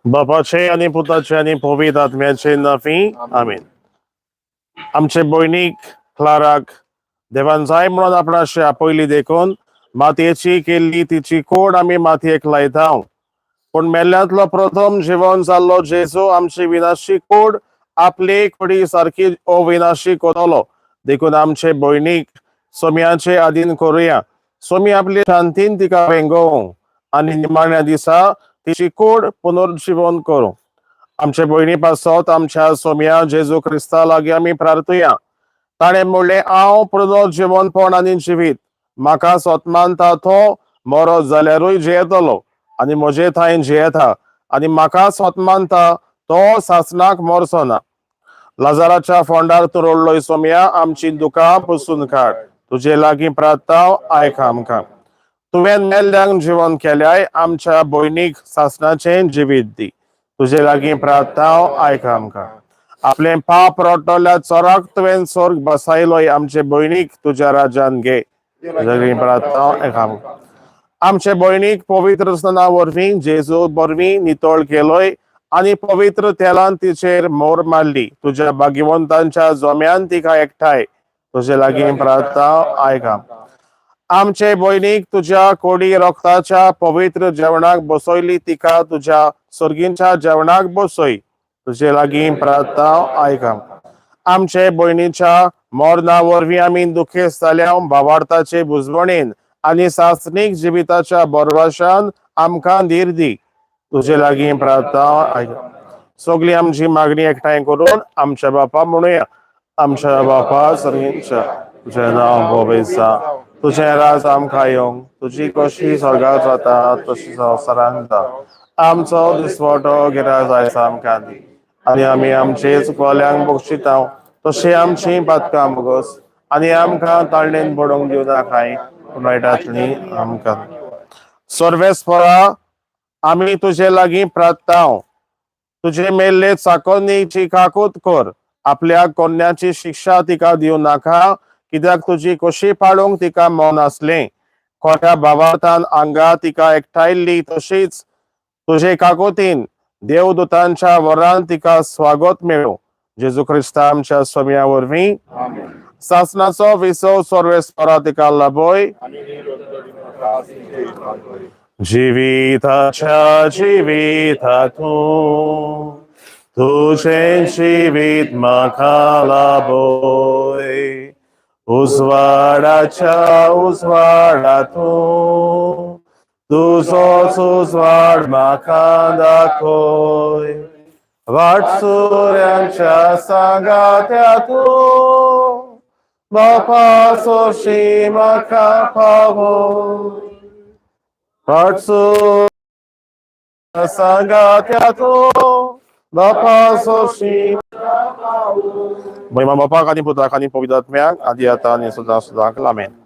बापाचे आनी पुताचे आनी पवित्र आत्म्याचे नांवी आमीन. आमचे भयणीक क्लाराक देवान जाय म्हणून आपणाशे आपयली देखून मातयेची केल्ली तिची कोड आमी मातयेक लायता. पूण मेल्ल्यांतलो प्रथम जिवन जाल्लो जेजू आमची विनाशी कोड आपले कुडी सारकी अविनाशी करतलो. देखून आमचे भयणीक सोम्याचे आदीन करुया. सोमी आपले शांतीन तिका वेंगोवं आनी निमाण्या दिसा तिची कोड पुनर्जीवन करूं. आमचे भयणी पासत आमच्या सोम्या जेजू क्रिस्ता लागीं आमी प्रार्थुया. ताणें म्हणलें, हांव पुनर्जिवनपण आनी जिवीत, म्हाका सोत मानता तो मरत जाल्यारूय जियेतलो आनी म्हजे थंय जियेता आनी म्हाका सोत मानता तो सासणाक मरचो ना. लाजाराच्या फोंडार तूं रडलोय सोम्या, आमची दुकां पुसून काड. तुजे लागीं प्रार्थना आयक आमकां. तुवें मेल्ल्यांक जिवन केल्याय, आमच्या भयणीक सासणाचें जिवीत दी. तुजे लागीं प्रार्थना आयक आमकां. आपलें पाप रडटल्या चोराक तुवें स्वर्ग बसायलोय, आमचे भयणीक तुज्या राज्यान घे. तुजे लागीं प्रार्थना आयक आमकां. आमचे भयणीक पवित्र स्नाना वरवीं जेजू वरवीं नितळ केलोय आनी पवित्र तेलान तिचेर मोर मारली. तुज्या भाग्यवंतांच्या जोम्यान तिका एकठांय. तुजे लागीं प्रार्थना आयक आमकां. आमचे भयणीक तुज्या कोडी रक्ताच्या पवित्र जेवणाक बसयली, तिका तुज्या सर्गींच्या जेवणाक बसय. तुजे लागीं प्रार्थना आयक आमकां. आमचे भयणीच्या मरणा वरवीं आमी दुखेस्त जाल्या भावार्थाचे बुजवणेन आनी सासणीक जिविताच्या बरवाशान आमकां धीर दी. तुजे लागीं प्रार्थना आयक. सगळी आमची मागणी एकठांय करून आमच्या बापा म्हणुया. आमच्या बापा सर्गींच्या, तुजें नांव भोवेसा, तुजें राज आमकां येवंक, तुजी कशी स्वर्गात जाता तशी संवसारांत जावं. आमचो दिसवटो गिराज आयज आमकां दी आनी आमी आमचे चुकवल्यांक बक्षिता तशी आमची पातकां भोगस आनी आमकां ताळणेन पडोवंक दिवं नाकाय, पूण वायटांतली आमकां. सर्वेस्परा, आमी तुजे लागीं प्रार्थना. तुजे मेल्ले चाकोनीची काकूत कर. आपल्या कोन्याची शिक्षा तिका दिवं नाका, कित्याक तुजी कशी पाळूंक तिका मन आसलें. खोट्या भावार्थान आंगा तिका एकठांयल्ली, तशीच तुजे काकोतीन देवदूतांच्या वरान तिका स्वागत मेळूं. जेजू क्रिस्ता आमच्या सोम्या वरवीं. सासणाचो विसव सर्वेस्परा तिका लाभय. जिविताच्या जिवितातूं तुझें जिवीत म्हाका लाभय, उजवाडाच्या उजवाडातूं तुजोच उजवाड म्हाका दाखय. वाटसुऱ्यांच्या सांगात्या तूं बापा सोशी म्हाका पावय. वाटसुऱ्या सांगात्या तूं बापा सोशी. महिमा बापाक आनी पुताक आनी पवित्र आत्म्याक, आदी आतां आनी सदां सदां. आमेन.